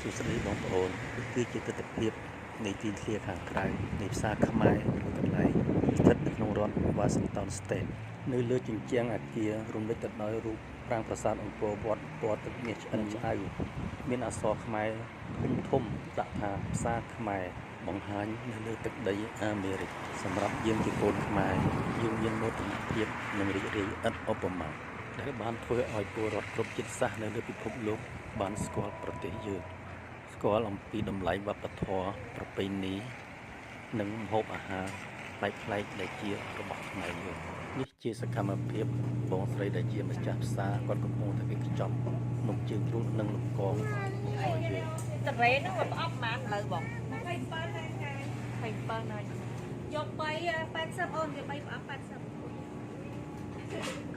សួស្តីបងប្អូននេះគឺជាទិដ្ឋភាពនៃទីធ្លាខាងក្រៅនៃផ្សារខ្មែរមួយកន្លែងស្ថិតនៅក្នុងរដ្ឋ Washington State នៅលើជញ្ជាំងអគាររំលេចទៅដោយរូបប្រាង្គប្រាសាទអង្គរវត្តពណ៌ទឹកមាសឆ្អិនឆ្អៅមានអក្សរខ្មែរធំធំដាក់ថាផ្សារខ្មែរបង្ហាញនៅលើទឹកដីអាមេរិកសម្រាប់យើងជាកូនខ្មែរយើងមានមោទនភាពនិងរីករាយឥតឧបមាដែលបានធ្វើឲ្យពលរដ្ឋគ្រប់ជាតិសាសន៍នៅលើពិភពលោកបានស្គាល់ប្រទេសយើងស្គាល់អំពីតម្លៃវប្បធម៌ប្រពៃណីនិងម្ហូបអាហារប្លែកៗដែលជារបស់ខ្មែរយើងនេះជាសកម្មភាពបងស្រីដែលជាម្ចាស់ផ្សារគាត់កំពុងតែគេខ្ចប់នំជើងជ្រូកនិងនំកងមកឲ្យយើង តរ៉េហ្នឹងមកប្រអប់ប៉ុន្មានលើបង 27ថ្ងៃថ្ងៃ 27ណា យក3 80អូនវា3ប្រអប់80